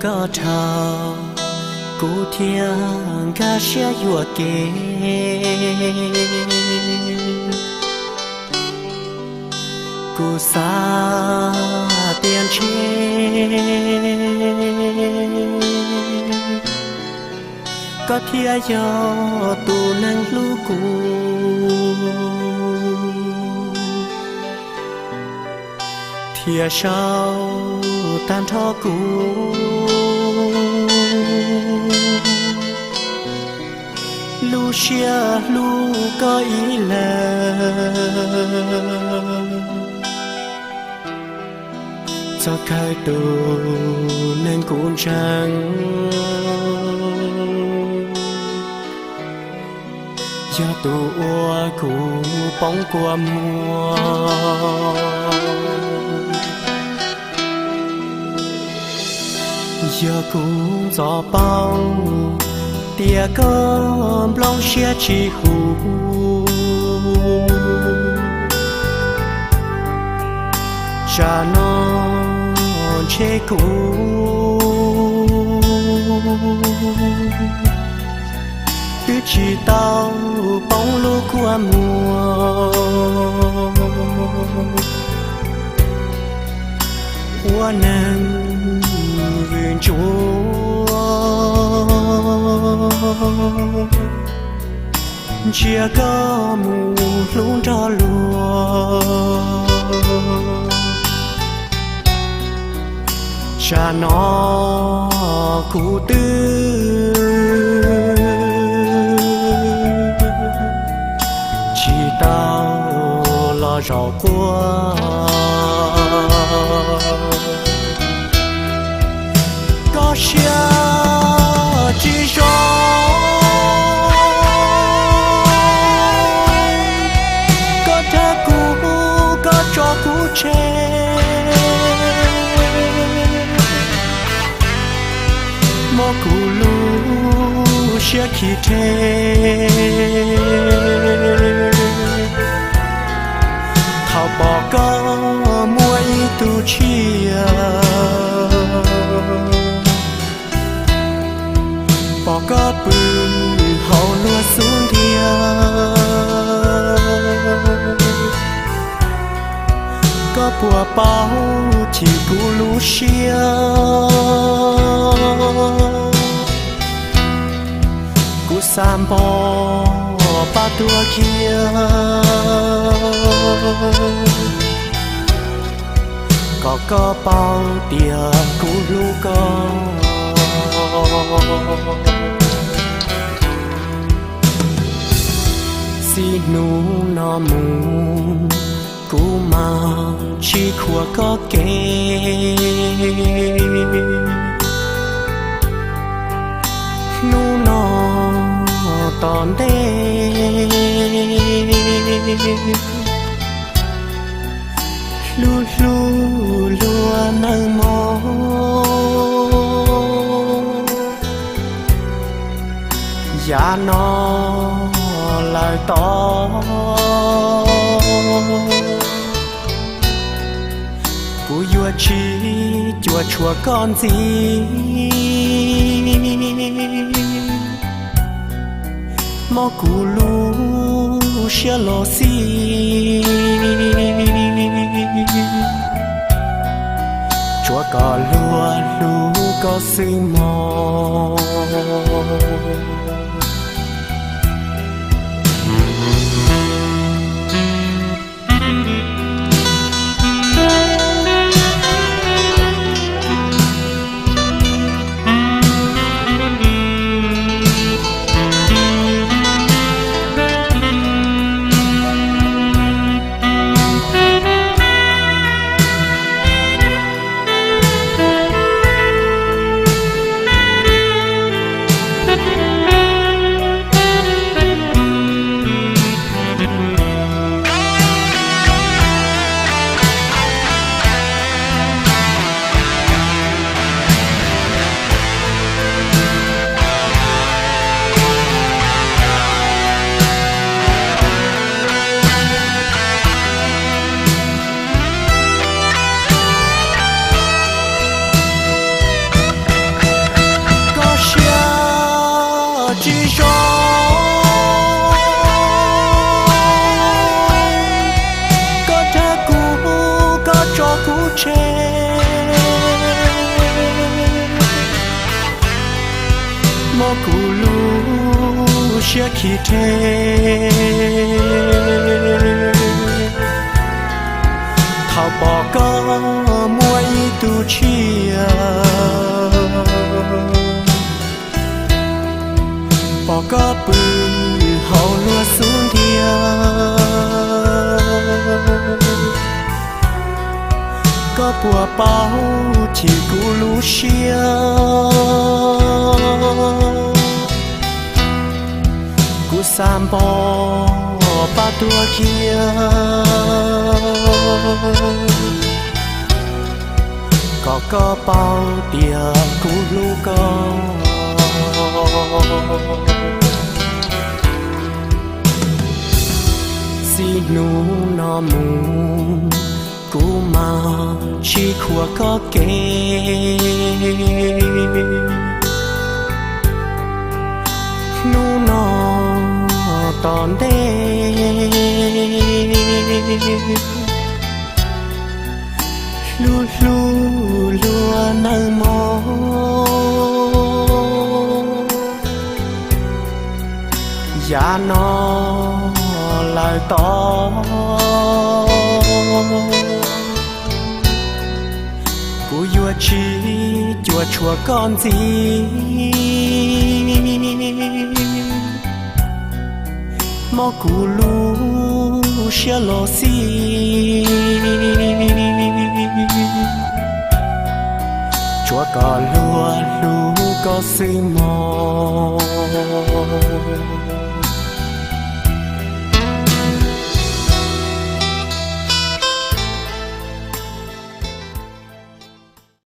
Koj dhau, kuv thiaj nkag siab yuam kev. Kuv xav tias ntshe koj thiaj yog tus neeg hlub kuv, thiaj sau tag nrho kuv lub siab hlub koj ib leeg. Txog kawg tus neeg kuv ntseeg, yog tus uas kuv poob kua muag. Yog kuv ntxov paub tias koj nplooj siab tsis huv, tsam no ntshe kuv twb tsis tau poob lub kua muag ua neeg vwm ntsuav, ntsia koj mus hlub nrog luag. Tsam no kuv twb tsis tau los zaum quaj. Koj siab tsis zoo, koj dag kuv, koj tso kuv tseg, muab kuv lub siab khi rhe. Thaum pom koj muaj ib tug tshiab, pom koj pw hauv luag xub ntiag, koj puas paub chim kuv lub siab? Kuv xav npo pab tuag kiag, kom koj paub tias kuv hlub koj. Txij hnub no mus kuv mam tsis khuam koj kev. Hnub no tom ntej, hlub hlub luag nawb mog. Yav no lawm tod, kuv yuav tsis cuam tshuam koj ntxiv. Mob kuv lub siab los xij, tsuav kom luag hlub koj xwb mog. tsheb, muab kuv lub siab khi rhe. Thaum pom koj muaj ib tug tshiab, pom koj pw hauv luag xub ntiag, koj puas paub chim kuv lub siab? Kuv xav npo pab tuag kiag, kom koj paub tias kuv hlub koj. Txij hnub no mus, kuv mas tsis khuam koj kev. Hnub no tom ntej, hlub hlub luag nawb mog, yav no lawm tod, kuv yuav tsis cuam tshuam koj ntxiv. Mob kuv lub siab los xij, tsuav kom luag hlub koj xwb mog.